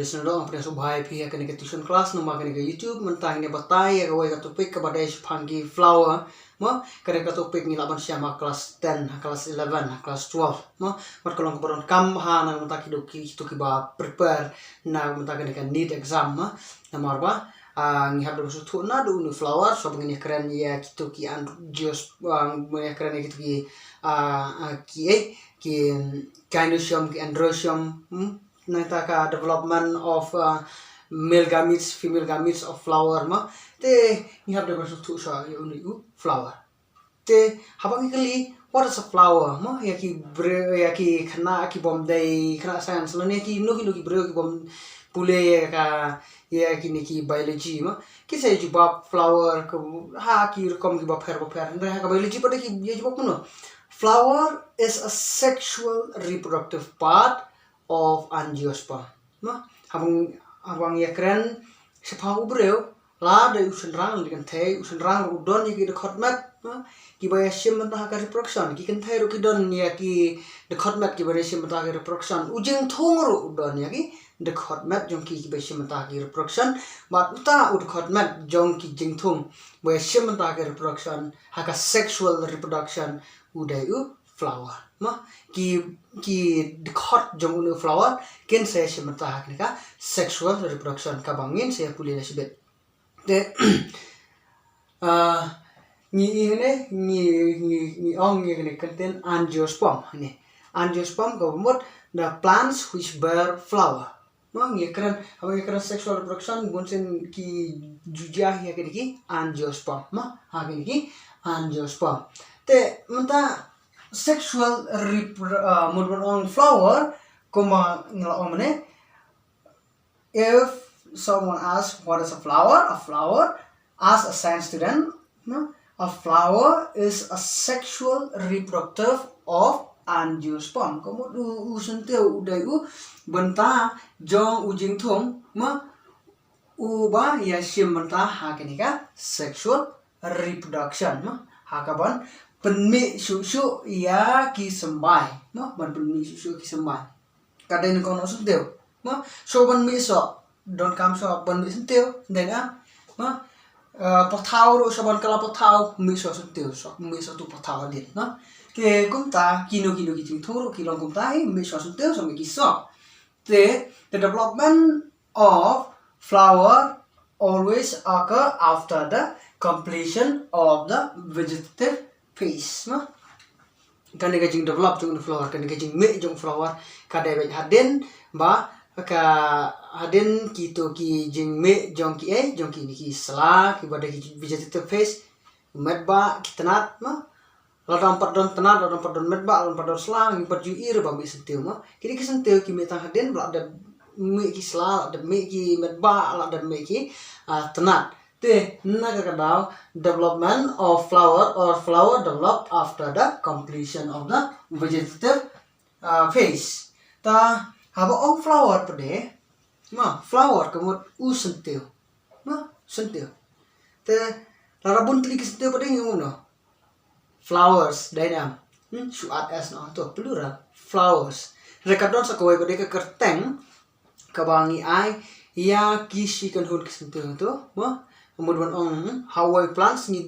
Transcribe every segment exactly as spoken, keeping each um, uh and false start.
Sngewdon pynïasoh bha ïa phi ha kane ka tuition class namar kane ka YouTube. Mynta ngin ïa batai ïa kawei ka topic kaba dei shaphang ki flower. Mo, kane ka topic ngi lah ban shem ha class ten, ha class eleven, ha class twelve. Mo, bad ka long kaba donkam bha na mynta ki dei ki, kito kiba prepare na mynta kane ka NEET exam, mo. Namar ba, ah, ngi hap da sngewthuh naduh une u flower, shuwa ba ngin ïa kren ïa kito ki angios-, ah, ngin ïa kren ïa kito ki, ah, ah, ki, eh, ki, mm, gynoecium, ki androecium, hmm? Nangta ka development of, uh, male gametes, female gametes of flower, mo. Te ngi hap da ban sngewthuh shuwa ïa une u flower. Te haba ngi kylli, what is a flower, mo? Ïa ki briew, ïa ki khynnah ki bym dei khynnah science lane ïa kino kino ki briew ki bym pule ïa ka, ïa kine ki biology, mo. Ki sa ïa jubab flower ka, ha ki rukom kiba pher ba pher. Hynrei ha ka biology pat ki ïa jubab kumno? Flower is a sexual reproductive part of angiosperm. Mo, haba ngi, haba ngi ïa kren shaphang u briew, lada u shynrang lane kynthei, u shynrang ruh u don ïa ki dkhot met, mo, kiba ïashim bynta ha ka reproduction, ki kynthei ruh ki don ïa ki dkhot met kiba ïashim bynta ha ka reproduction, u jingthung ruh u don ïa ki dkhot met jong ki kiba ïashim bynta ha ka reproduction, bad uta u dkhot met jong ki jingthung ba ïashim bynta ha ka reproduction, ha ka sexual reproduction, u dei u flower. Mo, ki, ki dkhot jong une u flower kin sa ïashim bynta ha kane ka sexual reproduction kaba ngin sa ïa pule lashibit. Te, ah, ngi ïohi ne, ngi, ngi, ngi ong ïa kane ka kyntien angiosperm ne. Angiosperm kaba mut the plants which bear flower. Mo, ngi kren, haba ngi kren sexual reproduction, bunsien ki ju jia ïa kine ki angiosperm. Mo, ha kine ki angiosperm. Te mynta sexual repro-, ah, mut ban ong flower, kumba ngi la ong mynne, if someone asks what is a flower, a flower, ask a science student, no? A flower is a sexual reproductive of angiosperm. Ka mut u, u syntiew u dei u bynta jong u jingthung, mo, uba ïashim bynta ha kane ka sexual reproduction, mo, ha kaban pynmih shuh shuh ïa ki symbai, mo, ban pynmih shuh shuh ki symbai. Ka dei nyngkong na u syntiew, mo, shuh ban mih soh, donkam shuh ban mih syntiew, dei na, mo, eh, pathaw ruh shuh ban kylla pathaw, mih soh syntiew, shuh mih soh tu pathaw hadien, mo. Te kumta kino kino ki jingthung ruh ki long kumta hi, mih soh syntiew, shuh mih ki soh. Te, the development of flower always occur after the completion of the vegetative phase, mo. Kane ka jingdevelop jong u flower, kane ka jingmih jong u flower, ka dei beit hadien ba, ka hadien kito ki jingmih jong ki, eh, jong kine ki sla, kiba dei ki vegetative phase, metbah, ki tnat, mo. Lada ym pat don tnat, lada ym pat don metbah, lada ym pat don sla, ngim pat ju i ruh ba mih syntiew, mo. Kine ki syntiew ki mih tang hadien, ba la dep mih ki sla, la dep mih ki metbah, la dep mih ki, ah, tnat. Te, na kata ka daw, development of flower or flower developed after the completion of the vegetative, ah, phase. Te, haba ong flower pat de, mo, flower ka mut u syntiew. Mo, syntiew. Te, lada bun tylli ki syntiew pat de ngi ong kumno? Flowers, dei ne em? Hmm, shu add s noh, to, plural, flowers. Hynrei ka don sa kawei pat de ka kyrteng, kaba ngi ai ïa ki shi kynhun ki syntiew to, mo? Mut ban ong, hmm, ha uwei u plants ngi,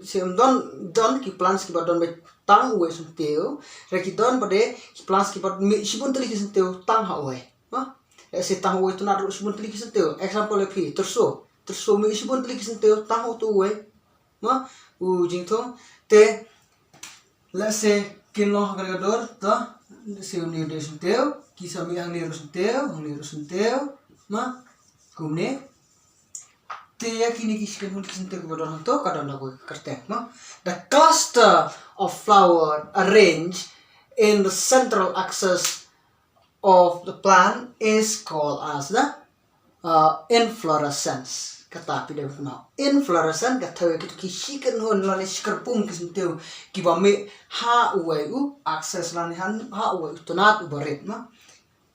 shu don, don ki plants kiba don beit tang uwei u syntiew, hynrei ki don pat de ki plants kiba mih shibun tylli ki syntiew tang ha uwei, mo? Let's say tang ha uwei u tnat ruh shibun tylli ki syntiew. Example ïa phi, tyrso. Tyrso mih shibun tylli ki syntiew tang ha utu uwei, mo, u jingthung. Te, let's say, kin long ha kane ka dur, to, let's say une u dei syntiew, ki sa mih hangne ruh syntiew, hangne ruh syntiew, mo, kumne. Te ïa kine ki shi kynhun ki syntiew kiba don hangto, ka don da kawei ka kyrteng, mo. The cluster of flower arranged in the central axis of the plant is called as the, uh, inflorescence. Kata phi dei ban kynmaw. Inflorescence ka thew ïa kito ki shi kynhun lane shi kyrpung ki syntiew kiba mih ha uwei u axis lane ha, ha uwei u tnat uba rit, mo.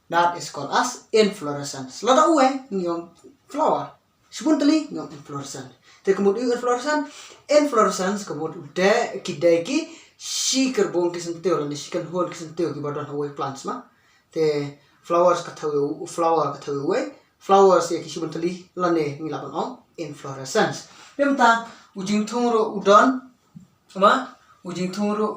That is called as inflorescence. Lada uwei ngi ong flower. Shibun tylli ngi ong inflorescence. Te ka mut u inflorescence, inflorescence ka mut u dei, ki dei ki shi kyrpung ki syntiew lane shi kynhun ki syntiew kiba don ha uwei u plants, mo. Te Flowers ka thew ïa u, flower ka thew ïa uwei. Flowers ïa ki shibun tylli lane ngi lah ban ong inflorescence. Te mynta u jingthung ruh u don, ma, u jingthung ruh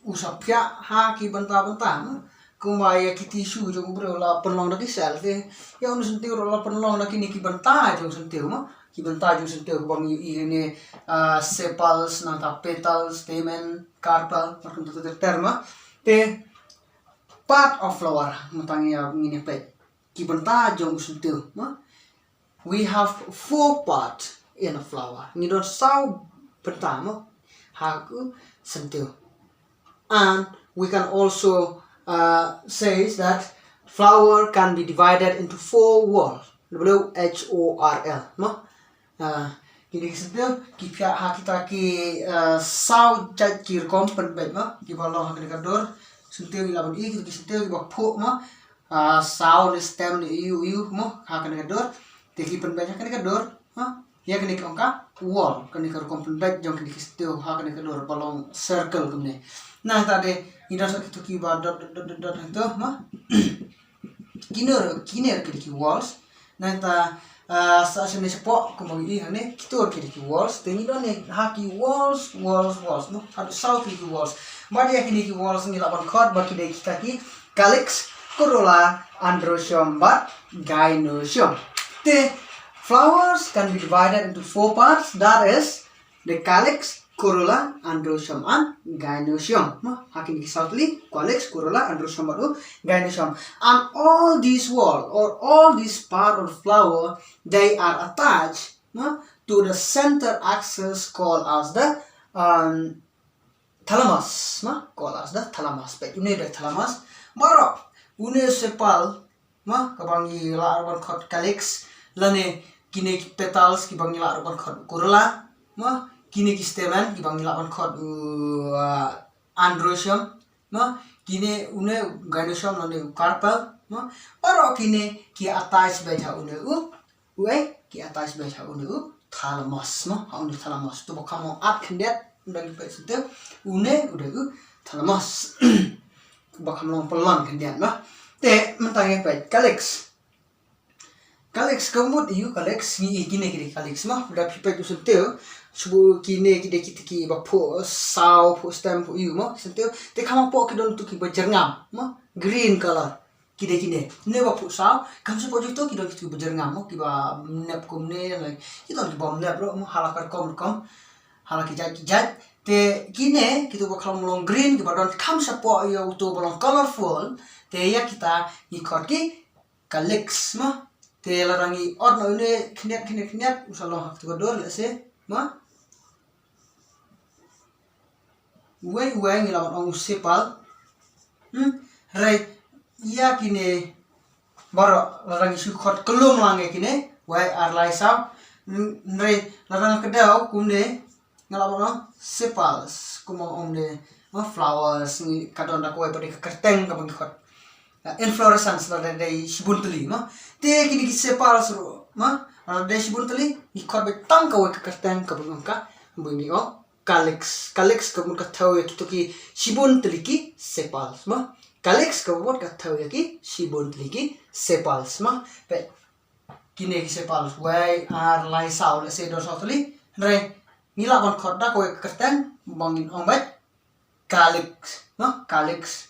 u sa phiah ha ki bynta bynta, ma. Kumba ïa ki tissue jong u briew la pynlong da ki cell, te ïa une u syntiew ruh la pynlong da kine ki bynta jong u syntiew, ma. Ki bynta jong u syntiew kaba ngi ïohi hangne, ah, sepals, nangta petals, stamen, carpel, markum ter ter ter, ma. Te part of flower, mynta ngi ïa, ngin ïa peit ki bynta jong u syntiew, ma. We have four parts in a flower. Ngi don saw bynta, ma, ha u syntiew. And we can also, uh, say that flower can be divided into four whorl. W H O R L, ma. Ah, kine ki syntiew ki phiah ha kita ki, ah, saw jait ki rukom pynbeit, ma, kiba long ha kane ka dur. Syntiew ngi lah ban i kita ki syntiew kiba phuh, ma. Ah, saw ne stem ne ïu ïu, ma, ha kane ka dur. Te ki pynbeit ha kane ka dur, ma. Ïa kane ka ong ka whorl, kane ka rukom pynbeit jong kine ki syntiew ha kane ka dur ba long circle kumne. Nangta de ngi don sa kito kiba dot dot dot dot dot hangto, ma. Kine, kine ki dei ki whorls. Nangta, ah, sa shane shapoh kumba ngi i hangne, kito ki dei ki whorls. Te ngi don ne ha ki whorls, whorls, whorls, no? Haduh saw tylli ki whorls. Bad ïa kine ki whorls ngi lah ban khot ba ki dei kita ki calyx, corolla, androsium bad gynoecium. Te flowers can be divided into four parts, that is the calyx, corolla, androsium and gynoecium. Ma, ha kine ki saw tylli, calyx, corolla, androsium bad u gynoecium. And all these whorl, or all these part of the flower, they are attached, ma, to the center axis called as the, um, thalamus, ma, called as the thalamus. Peit, une u dei thalamus. Baroh une u sepal, ma, kaba ngi lah ruh ban khot calyx, lane kine ki petals kiba ngi lah ruh ban khot corolla, ma, kine ki stamen kiba ngi lah ban khot u, uh, androsium, ma, kine une u gynoecium lane u carpel, ma, baroh kine ki attach beit ha une u, uei, ki attach beit ha une u thalamus, ma, ha une u thalamus. To ba kham long at khyndiat, ynda ngi peit syntiew, une u dei u thalamus. Ba kham long pynlong khyndiat, ma. Te mynta ngi peit calyx. Calyx ka mut ïa u calyx, ngi i kine ki dei calyx, ma. Da phi peit u syntiew, shu kine ki dei kita kiba phuh saw, phuh stem, phuh ïu, ma, syntiew. Te kham hapoh ki don tu kiba jyrngam, ma, green color. Ki dei kine. Ne ba phuh saw, kham shapoh juh tu ki don kitu kiba jyrngam, ma, kiba nep kumne, like, ki don kiba nep ruh, ma, ha la ka rukom rukom. Ha la ki jait ki jait. Te kine, kitu ba khlem long green, kiba don kham shapoh ïa utu ba long colorful. Te ïa kita ngi khot ki calyx, ma. Te lada ngi ot noh une khyndiat khyndiat khyndiat, u sa long ha katu ka dur, let's say, ma. Uwei uwei ngi lah ban ong u sepal. Hmm? Hynrei ïa kine baroh lada ngi shu khot kyllum lang ïa kine, wei, ar, lai, saw. Hmm, hynrei lada nga kdew kumne, nga lah ban ong sepals, kumba ong ne, ma, flowers, ngi, ka don da kawei pat de ka kyrteng kaba ngi khot. Ah, inflorescence lada dei shibun tylli, ma. Te kine ki sepals ruh, ma, lada dei shibun tylli, ngi khot beit tang kawei ka kyrteng kaba ngi ong ka, ba ngi ong calyx. Calyx ka mut ka thew ïa kito ki shibun tylli ki sepals, ma. Calyx ka mut ka thew ïa ki shibun tylli ki sepals, ma. Peit, kine ki sepals, wei, ar, lai, saw, let's say don saw tylli. Hynrei ngi lah ban khot da kawei ka kyrteng ba ngin ong beit calyx, no? Calyx.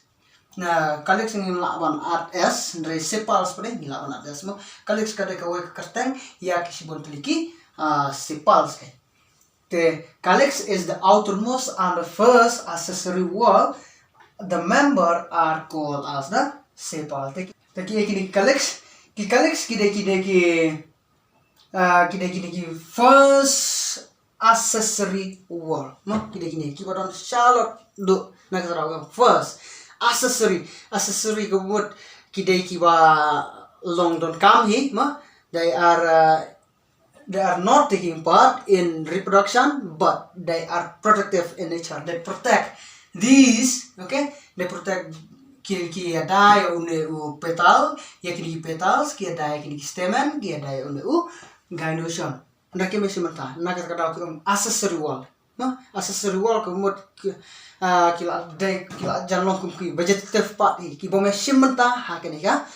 Na, calyx ngim lah ban add s, hynrei sepals pat de ngi lah ban add s, no? Calyx ka dei kawei ka kyrteng ïa ki shibun tylli ki, ah, sepals, eh. The calyx is the outermost and the first accessory whorl. The member are called as the sepal. Te, te ki, ki dei ki calyx, ki calyx ki dei, ki dei ki, ah, ki dei, ki dei ki first accessory whorl. No, ki dei kine kiba don shalor duh na ka thaw, first. Accessory, accessory ka mut ki dei kiba long donkam hi, ma. They are, uh, they are not taking part in reproduction, but they are protective in nature. They protect these, okay? They protect, ki, ki ïada ïa une u petal, ïa kine ki petals, ki ïada ïa kine ki stamen, ki ïada ïa une u gynoecium. Ynda ki mih shim bynta, na kata ka daw ki ong accessory whorl. No, accessory whorl ka mut ki, ah, ki la dei, ki la jan long kum ki vegetative part hi, ki bym ïa shim bynta ha kane ka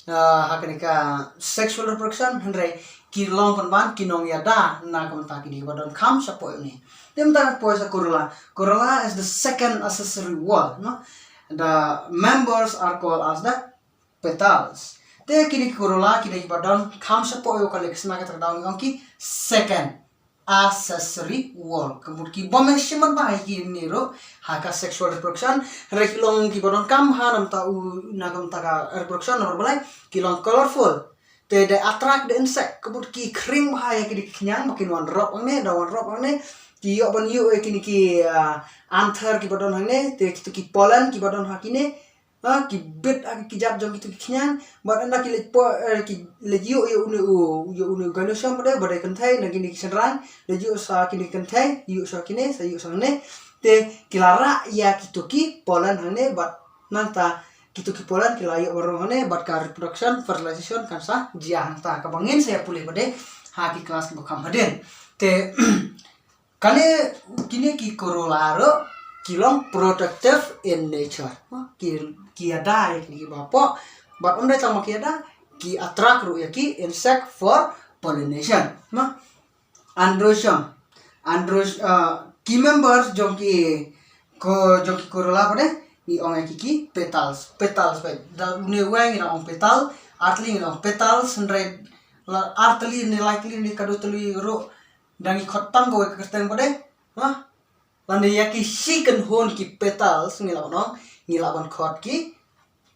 ah, ha kane ka sexual reproduction, hynrei ki long pynban ki nongïada na ka bynta kine kiba don kham shapoh ïa une. Te mynta ngan poi sha corolla. Corolla is the second accessory wall, no? The members are called as the petals. Te kine ki corolla ki dei kiba don kham shapoh ïa u calyx, na kata ka daw ngi ong ki second accessory wall. Ka mut ki bym ïashim bha ïa kine ruh ha ka sexual reproduction. Hynrei ki long kiba donkam ha na ka bynta u, na ka bynta ka reproduction number ba lai, ki long colorful. Te dei attract the insect. Ka mut ki khring bha ïa kine ki khñiang ba kin wan rop hangne, da wan rop hangne. Ki ïoh ban ïuh ïa kine ki, ah, anther kiba don hangne, te kito ki pollen kiba don ha kine. Ha, ki bit ha ki jait jong kito ki khñiang, bad ynda ki leit poi, eh, ki leit ïuh ïa une u, ïa une u gynoecium ba dei, ba dei kynthei, na kine ki shynrang, leit ïuh sha kine ki kynthei, ïuh sha kine, sa ïuh sha kine. Te ki la rah ïa kito ki pollen hangne, bad nangta kito ki pollen ki la ïoh ban rung hangne, bad ka reproduction, fertilization kan sa jia hangta, kaba ngin sa ïa pule pat de ha ki class kiba kham hadien. Te kane, kine ki corolla ruh ki long protective in nature. Ki, ki ïada ïa kine kiba hapoh, bad ym dei tang ba ki ïada, ki attract ruh ïa ki insect for pollination. Ma, androecium. Androec-, ah, ki members jong ki, ko, jong ki corolla pat de, ngi ong ïa ki ki petals. Petals, peit. Da une uwei ngi la ong petal, artylli ngi la ong petals, hynrei la artylli ne lai tylli ne khatduh tylli ruh, da ngi khot tang kawei ka kyrteng pat de, ha? Lane ïa ki shi kynhun ki petals ngi lah ban ong, ngi lah ban khot ki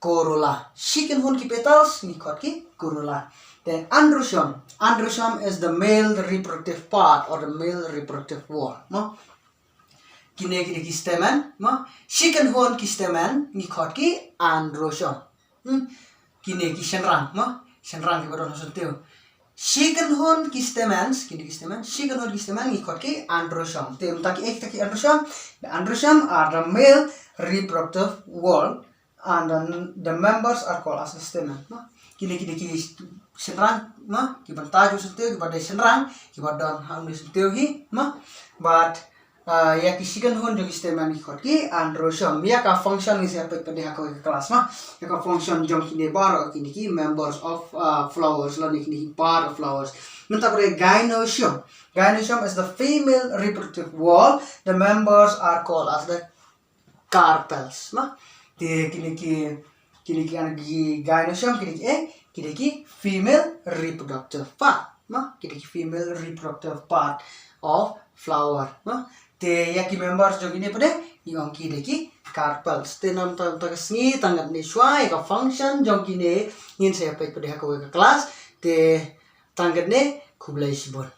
corolla. Shi kynhun ki petals ngi khot ki corolla. Then androecium. Androecium is the male reproductive part or the male reproductive wall, no? Kine, kine ki stamen, no? Shi kynhun ki stamen ngi khot ki androecium. Hmm? Kine ki shynrang, no? Shynrang kiba don ha u syntiew. Shi kynhun ki stamens, kine ki stamen, shi kynhun ki stamen ngi khot ki androecium. Te mynta ki, eh, kita ki androecium. The androecium are the male reproductive wall and the, the members are called as the stamen, no? Kine, kine ki shynrang, no? Ki bynta jong u syntiew, kiba dei shynrang, kiba don ha une u syntiew hi, no? Bad, ah, ïa ki shi kynhun jong ki stamen ngi khot ki androecium. Ïa ka function ngin sa peit pat de ha kawei ka class, no? Ïa ka function jong kine baroh kine ki members of, ah, flowers, lane kine ki part of flowers. Mynta pat de gynoecium. Gynoecium is the female reproductive wall. The members are called as the carpels, no? Te kine ki, kine ki, ana ki gynoecium, kine ki, eh, kine ki female reproductive part, no? Kine ki female reproductive part of flower, no? Te ïa ki members jong kine pat de ngi ong ki dei ki carpels. Te namar ta, ta ka sngi tang katne shuwa, ïa ka function jong kine ngin sa ïa peit pat de ha kawei ka class. Te tang katne, khublei shibun.